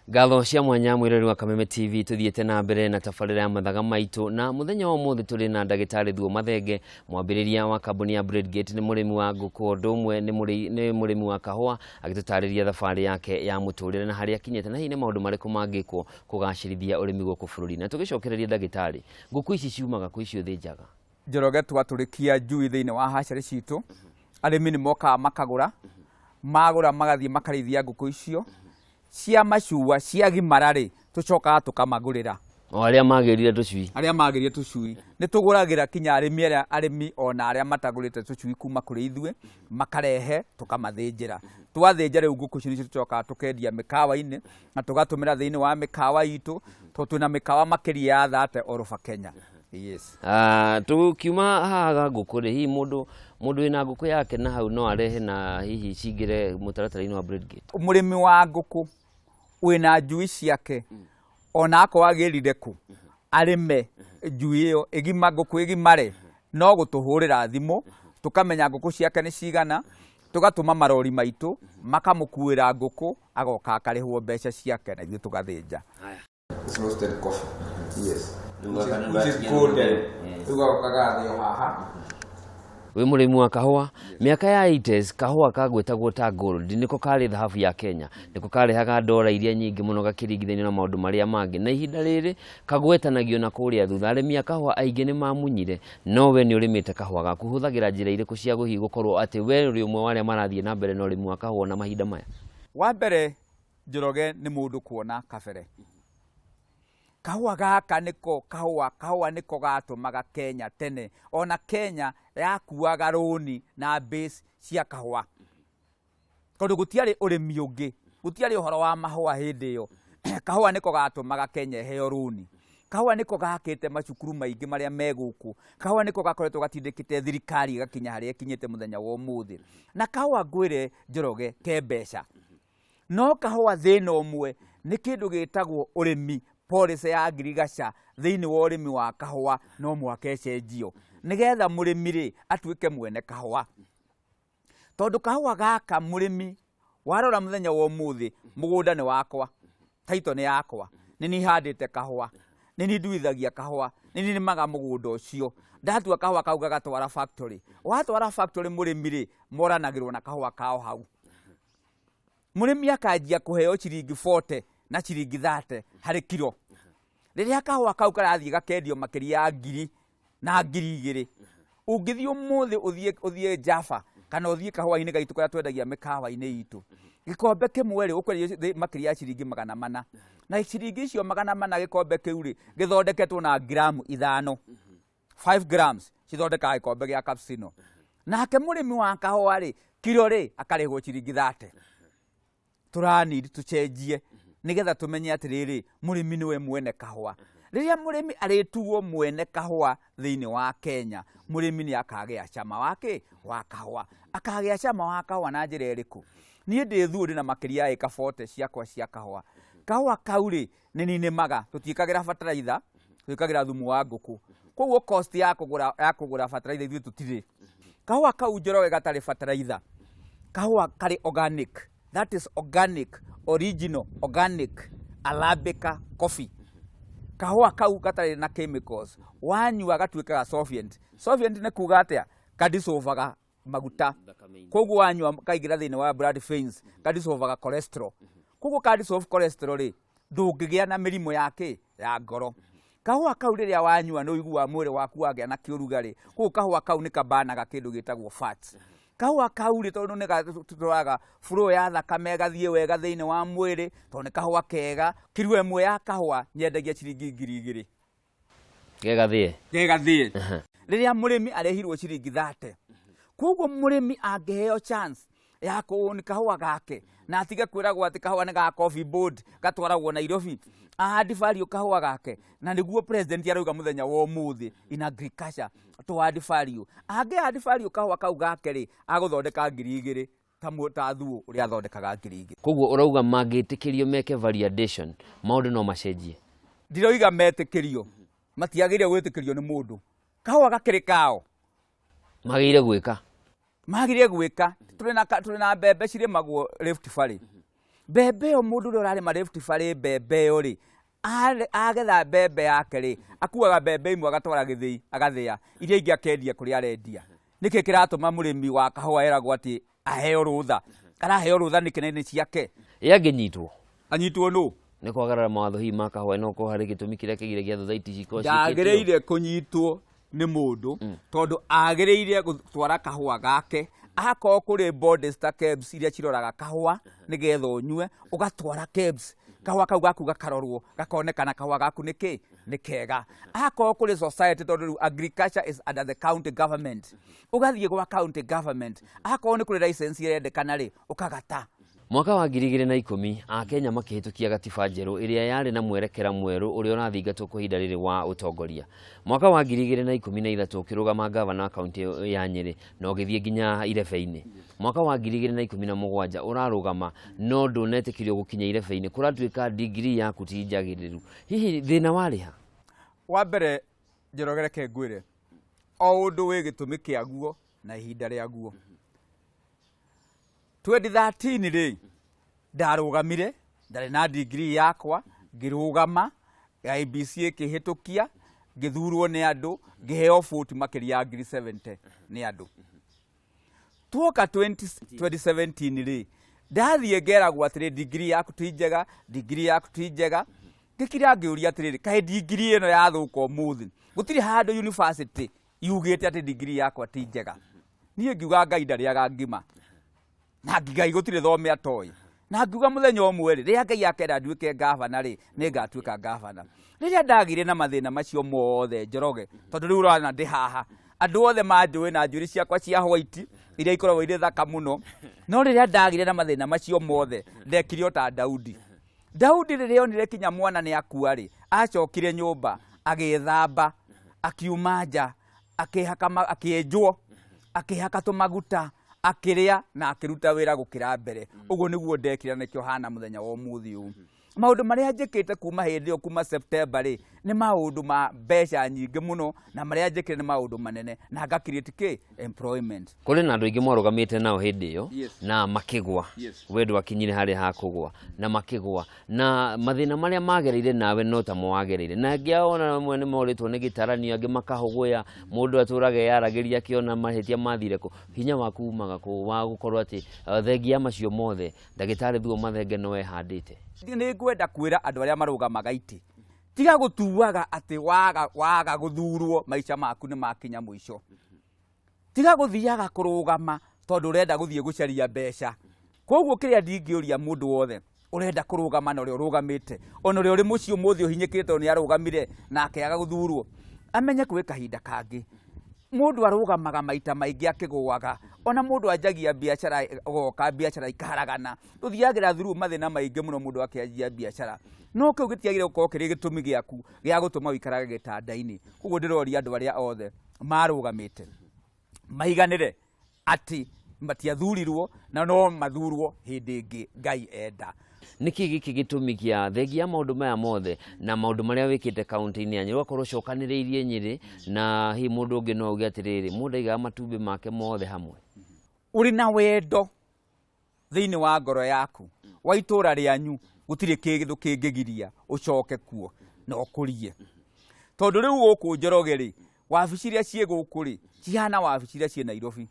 Ngatho cia mwanya mwĩrori wa Kameme TV, tuthiĩte na mbere na tabarĩra ya Mathaga Maitũ, na mũthenya wa ũmũthĩ tũrĩ na ndagĩtarĩ Thuo Mathenge, mwambĩrĩria wa kambuni ya Bradegate, nĩ mũrĩmi wa ngũkũ, ũndũ ũmwe nĩ mũrĩmi wa kahũa, agĩtũtarĩria thabarĩ yake ya mũtũrĩre na harĩa akinyĩte na hihi nĩ maũndũ marĩkũ mangĩkwo kũgacĩrithia ũrĩmi gũkũ bũrũri-inĩ. Na tũgĩcokereria ndagĩtarĩ, ngũkũ ici ciumaga kũ ici ũthĩnjaga? Njoroge, twatũrĩkia njui thĩinĩ wa hatchery citũ, arĩmi nĩ mokaga makagũra, magũra magathiĩ makarĩithia ngũkũ icio cia macua. Ciagimara rĩ, tũcokaga tũkamagũrĩra. O arĩa magĩrire tũcui? Arĩa magĩrire tũcui nĩ tũgũragĩra, kinya arĩmi arĩa arĩmi ona arĩa matagũrĩte tũcui kuma kũrĩ ithuĩ makarehe, tũkamathĩnjĩra. Twathĩnja rĩu ngũkũ icio nĩcio tũcokaga tũkendia mĩkawa-inĩ na tũgatũmĩra thĩinĩ wa mĩkawa itũ, tondũ twĩna mĩkawa makĩria ya 30 all over Kenya, yes. Ah, tũkiuma haha ga ngũkũ rĩ, hihi mũndũ wĩna ngũkũ yake na hau no arehe na hihi cingĩre mũtaratara-inĩ wa Bradegate? Mũrĩmi wa ngũkũ wĩna njui ciake, ona akorwo agĩrire kũ arĩme njui ĩyo ĩgima, ngũkũ ĩgimare, no gũtũhũrĩra thimũ, tũkamenya ngũkũ ciake nĩ cigana, tũgatũma marori maitũ makamũkuĩra ngũkũ, agoka akarĩhwo mbeca ciake na ithuĩ tũgathĩnja. It's roasted coffee. Yes. Which is golden. Rĩu gagoka gathĩo haha. Wĩ mũrĩmi wa kahũa. Mĩaka ya 80s kahũa kagwĩtagwo ta gold, nĩko karĩ thahabu ya Kenya, nĩko karehaga ndora iria nyingĩ mũno gakĩringithanio na maũndũ marĩa mangĩ, na ihinda rĩrĩ kagwetanagio na kũrĩa thutha. Arĩmi a kahũa aingĩ nĩ mamunyire, no we nĩ ũrĩmĩte kahũa gaku. Hũthagĩra njĩra irĩkũ cia gũhihi gũkorwo atĩ we ũrĩ ũmwe wa arĩa marathiĩ na mbere na ũrĩmi wa kahũa na mahinda maya? Wa mbere, Njoroge, nĩ mũndũ kuona kabere. Kahũa gaka nĩko kahũa nĩko gatũmaga Kenya tene ona Kenya yakuaga rũni na base cia kahũa, tondũ gũtiarĩ ũrĩmi ũngĩ, gũtiarĩ ũhoro wa mahũa hĩndĩ ĩyo. Kahũa nĩko gatũmaga Kenya ĩheo rũni. Kahũa nĩko gakĩte macukuru maingĩ marĩa me gũkũ. Kahũa nĩko gakoretwo gatindĩkĩte thirikari ĩgakinya harĩa ĩkinyĩte mũthenya wa ũmũthĩ. Na kahũa, ngwĩre Njoroge, ke mbeca. No kahũa thĩna ũmwe nĩ kĩndũ gĩtagwo ũrĩmi, policy ya ngirigaca thĩinĩ wa ũrĩmi wa kahũa no mũhaka ĩcenjio, nĩgetha mũrĩmi rĩ atuĩke mwene kahũa, tondũ kahũa gaka mũrĩmi warora mũthenya wa ũmũthĩ, mũgũnda nĩ wakwa, title nĩ yakwa, nĩ niĩ handĩte kahũa, nĩ niĩ nduithagia kahũa, nĩ niĩ nĩmaga mũgũnda ũcio. Ndatua kahũa kau gagatwara factory, watwara factory mũrĩmi rĩ moranagĩrwo na kahũa kao hau. Mũrĩmi akanjia kũheo ciringi 40 na ciringi 30 harĩ kiro, rĩrĩa kahũa kau karathiĩ gakendio makĩria ya ngiri na 2000. Ũngĩthiĩ ũmũthĩ, ũthiĩ Java kana ũthiĩ kahũa-inĩ gaitũ karĩa twendagia mĩkawa-inĩ itũ, gĩkombe kĩmwe rĩ ũkwenderio makĩria ya ciringi 400. Na ciringi icio 400 gĩkombe kĩu rĩ gĩthondeketwo na ngiramu 5, 5 grams cithondekaga gĩkombe gĩa cappuccino. Nake mũrĩmi wa kahũa rĩ, kiro rĩ akarĩhwo ciringi 30. Tũranidi tũcenjie nĩgetha tũmenye atĩrĩrĩ, mũrĩmi nĩwe mwene kahũa. Rĩrĩa mũrĩmi arĩtuo mwene kahũa thĩinĩ wa Kenya, mũrĩmi nĩ akagĩa cama wa kĩ wa kahũa. Akagĩa cama wa kahũa na njĩra ĩrĩkũ? Niĩ ndĩ thuo ndĩna makĩria ya ĩka 40 ciakwa cia kahũa. Kahũa kau rĩ nĩ ninĩmaga, tũtiĩkagĩra bataraitha, twĩkagĩra thumu wa ngũkũ, koguo cost ya kũgũra bataraitha ithuĩ tũtirĩ. Kahũa kau, Njoroge, gatarĩ bataraitha, kahũa karĩ organic, that is organic, original organic Arabica coffee. Kahũa kau gatarĩ na chemicals, wanyua gatuĩkaga solvent. Solvent nĩ kuga atĩa? Kadissolvaga maguta, koguo wanyua kaingĩra thĩinĩ wa blood veins, kadissolvaga cholesterol. Koguo kadissolve cholesterol rĩ, ndũngĩgĩa na mĩrimũ ya kĩ ya ngoro. Kahũa kau rĩrĩa wanyua nĩ ũiguaga mwĩrĩ waku wagĩa na kĩũrugarĩ. Koguo kahũa kau nĩ kabanaga kĩndũ gĩtagwo fats. Kahũa kau rĩ, tondũ nĩ gatũraga flow ya thakame ĩgathiĩ wega thĩinĩ wa mwĩrĩ, tondũ nĩ kahũa kega. Kiro ĩmwe ya kahũa nyendagia ciringi 2000. Gegathĩe. Gegathĩe. Rĩrĩa mũrĩmi arehirwo ciringi 30. Koguo mũrĩmi angĩheo chance ya kũũni kahũa gake na atige kwĩragwo atĩ kahũa nĩ ga Coffee Board gatwaragwo Nairobi, add value kahũa gake, na nĩguo president arauga mũthenya wa ũmũthĩ in agriculture to add value. Angĩ add value kahũa kau gake rĩ, agũthondeka 2000 ta thuo ũrĩa athondekaga 2000. Koguo ũrauga mangĩtĩkĩrio meke value addition, maũndũ no macenjie? Ndiroiga metĩkĩrio, matiagĩrĩire gwĩtĩkĩrio nĩ mũndũ. Kahũa gakĩrĩ kao. Magĩrĩire gwĩka. Magĩrĩire gwĩka. Tũrĩ na mbembe cirĩmagwo Rift Valley. Mbembe ĩyo mũndũ ũrĩa ũrarĩma Rift Valley mbembe ĩyo rĩ, agetha mbembe yake rĩ, akuaga mbembe imwe agatwara gĩthĩi agathĩa, iria ingĩ akendia kũrĩa arendia. Nĩkĩ kĩratũma mũrĩmi wa kahũa eragwo atĩ aheo rũtha? Araheo rũtha nĩkĩ na nĩ ciake? Ĩ angĩnyitwo? Anyitwo nũ? Nĩ kwagarara mawatho hihi ma kahũa, no korwo harĩ gĩtũmi kĩrĩa kĩgiragia thothaiti cikorwo ciĩkĩtio? Ndagĩrĩire kũnyitwo nĩ mũndũ, tondũ agĩrĩire gũtwara kahũa gake. Akorwo kũrĩ bodies ta KEBS iria ciroraga kahũa nĩgetha ũnyue, ũgatwara KEBS, kahũa kau gaku gakarorwo, gakonekana kahũa gaku nĩ kĩ? Nĩ kega. Akorwo kũrĩ society, tondũ rĩu agriculture is under the county government, ũgathiĩ gwa county government, akorwo nĩ kũrĩ license ĩrendekana rĩ, ũkagata. Mwaka wa 2010 Akenya makĩhĩtũkia gatiba njerũ ĩrĩa yarĩ na mwerekera mwerũ ũrĩa ũrathingatwo kwa ihinda rĩrĩ wa ũtongoria. Mwaka wa 2013 ũkĩrũgama gavana wa kaunti ya Nyĩrĩ na ũgĩthiĩ nginya irebe-inĩ. Mwaka wa 2017 ũrarũgama no ndũnetĩkĩrio gũkinya irebe-inĩ, kũratuĩka degree yaku ti njagĩrĩru. Hihi thĩna warĩ ha? Wa mbere Njoroge, reke ngwĩre, o ũndũ wĩ gĩtũmi kĩaguo na ihinda rĩaguo. 2013 rĩ, ndarũgamire, ndarĩ na degree yakwa, ngĩrũgama, IEBC ĩkĩhĩtũkia, ngĩthurwo nĩ andũ, ngĩheo vote makĩria ya ngiri 70 nĩ andũ. Tuoka 2017 rĩ, ndathiĩ ngeragwo atĩrĩ degree yaku ti njega, degree yaku ti njega. Ngĩkira ngĩũria atĩrĩrĩ, kaĩ degree ĩno yathũka ũmũthĩ? Gũtirĩ handũ university yugĩte atĩ degree yakwa ti njega. Niĩ ngiuga Ngai ndarĩaga ngima, na Ngai gũtirĩ thome atoĩ. Na ngiuga mũthenya ũmwe rĩ, rĩrĩa Ngai akenda nduĩke gavana rĩ, nĩ ngatuĩka gavana. Rĩrĩa ndagĩire na mathĩna macio mothe Njoroge, tondũ rĩu ũrona ndĩ haha, andũ othe manjũĩ na njuĩrĩ ciakwa cia white iria ikoragwo irĩ thaka mũno. No rĩrĩa ndagĩire na mathĩna macio mothe, ndekire o ta Daudi. Daudi rĩrĩa onire kinya mwana nĩ akua rĩ, acokire nyũmba, agĩthamba, akiuma nja, akĩenjwo, akĩhaka tũmaguta, akĩrĩa na akĩruta wĩra gũkĩra mbere. Ũguo nĩguo ndekire na nĩkĩo hana mũthenya wa ũmũthĩ ũyũ. Maũndũ marĩa njĩkĩte kuma hĩndĩ ĩyo, kuma September rĩ, nĩ maũndũ ma mbeca nyingĩ mũno, na marĩa njĩkire nĩ maũndũ manene, na nga create kĩ? Employment. Kũrĩ na andũ aingĩ mwarũgamĩte nao hĩndĩ ĩyo na makĩgwa. We ndwakinyire harĩa ha kũgwa na makĩgwa, na mathĩna marĩa magereire nawe no tamo wagereire, na angĩ ao ona amwe nĩ morĩtwo nĩ gĩtaranio, angĩ makahũgũya, mũndũ atũraga eyaragĩria akĩona mahĩtia mathire kũ. Hinya waku umaga kũ wa gũkorwo atĩ thengia macio mothe ndagĩtarĩ Thuo Mathenge no ehandĩte? Nĩ ngwenda kwĩra andũ arĩa marũgamaga itĩ, tiga gũtuaga atĩ waga gũthurwo maica maku nĩ makinya mũico. Tiga gũthiaga kũrũgama tondũ ũrenda gũthiĩ gũcaria mbeca. Koguo kĩrĩa ndingĩũria mũndũ wothe ũrenda kũrũgama na ũrĩa ũrũgamĩte, ona ũrĩa ũrĩ mũciĩ ũmũthĩ ũhinyĩkĩte tondũ nĩ arũgamire na akĩaga gũthurwo, amenye kwĩ kahinda kangĩ. Mũndũ arũgamaga maita maingĩ akĩgũaga, ona mũndũ anjagia biacara ũgoka biacara ikaharagana. Tũthiagĩra through mathĩna maingĩ mũno mũndũ akĩanjia biacara. No kĩu gĩtiagĩrĩire gũkorwo kĩrĩ gĩtũmi gĩaku gĩa gũtũma ũikarage gĩtanda-inĩ. Koguo ndĩroria andũ arĩa othe marũgamĩte maiganĩre atĩ matiathurirwo na no mathurwo hĩndĩ ĩngĩ Ngai enda. Nĩkĩ gĩkĩ gĩtũmi kĩa thengia ya maũndũ maya mothe na maũndũ marĩa wĩkĩte kaunti-inĩ ya Nyĩrĩ, ũgakorwo ũcokanĩrĩirie Nyĩrĩ, na hihi mũndũ ũngĩ no auge atĩrĩrĩ, mũndũ aigaga matumbĩ make mothe hamwe? Ũrĩ na wendo thĩinĩ wa ngoro yaku wa itũra rĩanyu, gũtirĩ kĩndũ kĩngĩgiria ũcoke kuo na ũkũrie. Tondũ rĩu gũkũ Njoroge rĩ, wabici iria ciĩ gũkũ rĩ, cihana wabici iria ciĩ Nairobi.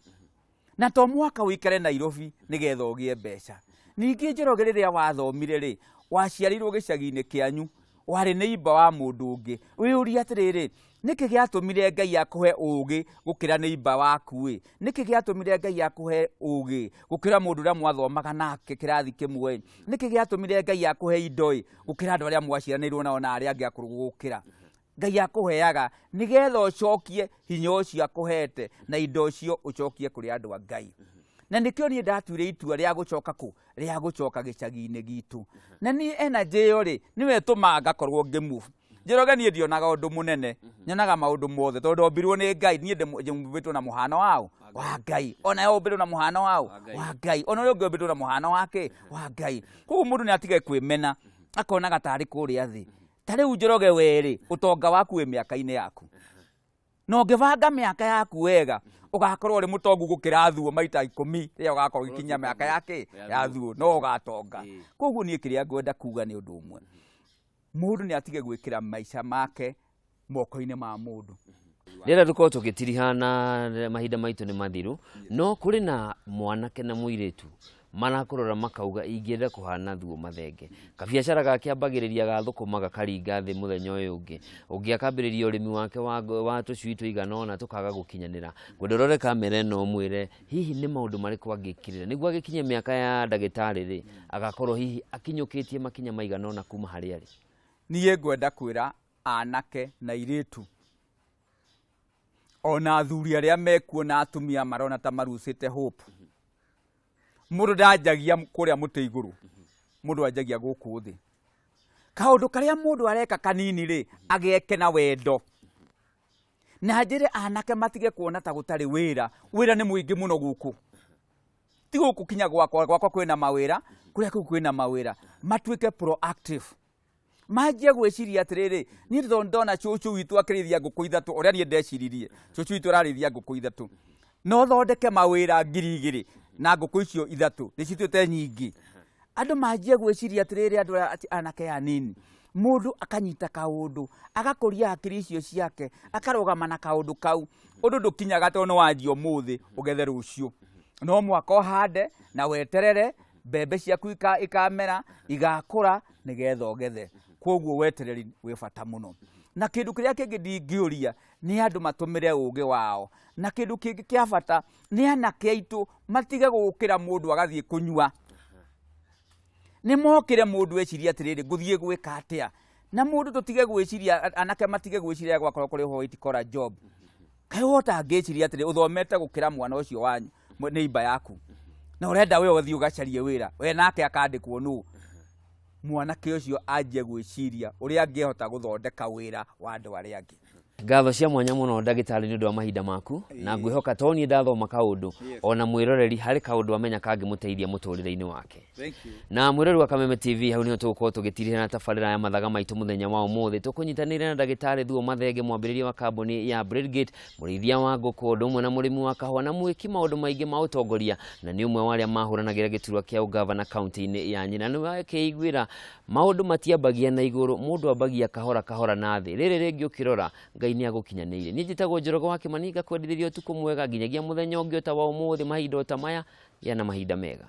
Na to mũhaka ũikare Nairobi nĩgetha ũgĩe mbeca. Ningĩ Njoroge rĩrĩa wathomire rĩ, waciarĩirwo gĩcagi-inĩ kĩanyu, warĩ neighbor wa mũndũ ũngĩ. Wĩyũrie atĩrĩrĩ, nĩkĩ gĩatũmire Ngai akũhe ũgĩ gũkĩra neighbor waku ĩ? Nĩkĩ gĩatũmire Ngai akũhe ũgĩ gũkĩra mũndũ ũrĩa mwathomaga nake kĩrathi kĩmwe ĩ? Nĩkĩ gĩatũmire Ngai akũhe indo ĩ gũkĩra andũ arĩa mwaciaranĩirwo nao na arĩa angĩ akũrũ gũgũkĩra? Ngai akũheaga nĩgetha ũcokie hinya ũcio akũhete na indo ũcio ũcokie kũrĩ andũ a Ngai. Na nĩkĩo niĩ ndatuire itua rĩa gũcoka kũ? Rĩa gũcoka gĩcagi-inĩ gitũ. Na niĩ energy ĩyo rĩ, nĩyo ĩtũmaga ngakorwo ngĩ move. Njoroge niĩ ndionaga ũndũ mũnene, nyonaga maũndũ mothe tondũ ndombirwo nĩ Ngai, niĩ nyũmbĩtwo na mũhano waũ? Wa Ngai. Ona we ũmbĩtwo na mũhano waũ? Wa Ngai. Ona ũrĩa ũngĩ ũmbĩtwo na mũhano wake? Wa Ngai. Koguo mũndũ nĩ atige kwĩmena, akonaga tarĩ kũrĩa thĩ. Ta rĩu Njoroge werĩ, ũtonga waku wĩ mĩaka-inĩ yaku. Na ũngĩbanga mĩaka yaku wega, ũgakorwo ũrĩ mũtongu gũkĩra Thuo maita 10 rĩrĩa ũgakorwo ũgĩkinyia mĩaka yake ya Thuo, no ũgatonga. Koguo niĩ kĩrĩa ngwenda kuga nĩ ũndũ ũmwe, mũndũ nĩ atige gwĩkĩra maica make moko-inĩ ma mũndũ. Rĩrĩa tũkorwo tũgĩtiriha na mahinda maitũ nĩ mathiru, no kũrĩ na mwanake na mũirĩtu marakũrora makauga ingĩenda kũhana Thuo Mathenge. Kabiacara gake ambagĩrĩria ga thũkũma gakaringa thĩ mũthenya ũyũ ũngĩ, ũngĩ akambĩrĩria ũrĩmi wake wa tũcui tũigana ũna tũkaga gũkinyanĩra. Ngwenda ũrore kamera ĩno ũmwĩre hihi nĩ maũndũ marĩkũ angĩkĩrĩra nĩguo agĩkinye mĩaka ya ndagĩtarĩ rĩ, agakorwo hihi akinyũkĩtie makinya maigana ũna kuma harĩa arĩ. Niĩ ngwenda kwĩra anake na airĩtu ona athuri arĩa mekuo na atumia marona ta marucĩte hope, mũndũ ndanjagia kũrĩa mũtĩ igũrũ, mũndũ anjagia gũkũ thĩ. Kaũndũ karĩa mũndũ areka kanini rĩ, ageke na wendo. Na njĩre anake matige kuona ta gũtarĩ wĩra, wĩra nĩ mũingĩ mũno gũkũ. Ti gũkũ kinya gwakwa, gwakwa kwĩna mawĩra, kũrĩa kũu kwĩna mawĩra. Matuĩke proactive. Manjie gwĩciria atĩrĩrĩ, niĩ tondũ ndona cũcũ witũ akĩrĩithia ngũkũ ithatũ, ũrĩa niĩ ndeciririe, cũcũ witũ ararĩithia ngũkũ ithatũ, no thondeke mawĩra 2000 na ngũkũ icio ithatũ nĩ cituĩte nyingĩ. Andũ manjie gwĩciria atĩrĩrĩ, andũ aya anake anini, mũndũ akanyita kaũndũ, agakũria hakiri icio ciake, akarũgama na kaũndũ kau. Ũndũ ndũkinyaga tondũ nĩ wanjia ũmũthĩ ũgethe rũciũ. No mũhaka ũhande na weterere mbembe ciaku ikamera, igakũra nĩgetha ũgethe. Koguo wetereri wĩ bata mũno. Na kĩndũ kĩrĩa kĩngĩ ndingĩũria nĩ andũ matũmĩre ũgĩ wao. Na kĩndũ kĩngĩ kĩa bata nĩ anake aitũ matige gũkĩra mũndũ agathiĩ kũnyua. Nĩ mokĩre mũndũ ecirie atĩrĩrĩ, ngũthiĩ gwĩka atĩa? Na mũndũ tũtige gwĩciria, anake matige gwĩciria gwakorwo kũrĩ white collar job. Kaĩ we ũtangĩciria atĩrĩ, ũthomete gũkĩra mwana ũcio wanyu, neighbor yaku. Na ũrenda we ũthiĩ ũgacarie wĩra, we nake akandĩkwo nũ? Mwanake ũcio anjie gwĩciria ũrĩa angĩhota gũthondeka wĩra wa andũ arĩa angĩ. Ngatho cia mwanya mũno ndagĩtarĩ nĩ ũndũ wa mahinda maku, na ngwĩhoka to niĩ ndathoma kaũndũ, ona mwĩroreri harĩ kaũndũ amenya kangĩmũteithia mũtũrĩre-inĩ wake. Na mwĩroreri wa Kameme TV, hau nĩho tũgũkorwo tũgĩtirĩra na tabarĩra ya mathaga maitũ mũthenya wa ũmũthĩ. Tũkũnyitanĩire na ndagĩtarĩ Thuo Mathenge, mwambĩrĩria wa kambuni ya Bradegate, mũrĩithia wa ngũkũ, ũndũ ũmwe na mũrĩmi wa kahũa na mwĩki maũndũ maingĩ ma ũtongoria, na nĩ ũmwe wa arĩa mahũranagĩra gĩturwa kĩa ũgavana kaunti-inĩ ya Nyĩrĩ. Na nĩ wakĩiguĩra maũndũ matiambagia na igũrũ, mũndũ ambagia kahora kahora na thĩ. Rĩrĩ rĩngĩ ũkĩrora Ngai nĩ agũkinyanĩirie. Niĩ njĩtagwo Njoroge wa Kĩmani, ngakwendithĩria ũtukũ mwega nginyagia mũthenya ũngĩ o ta wa ũmũthĩ, mahinda o ta maya. Gĩa na mahinda mega.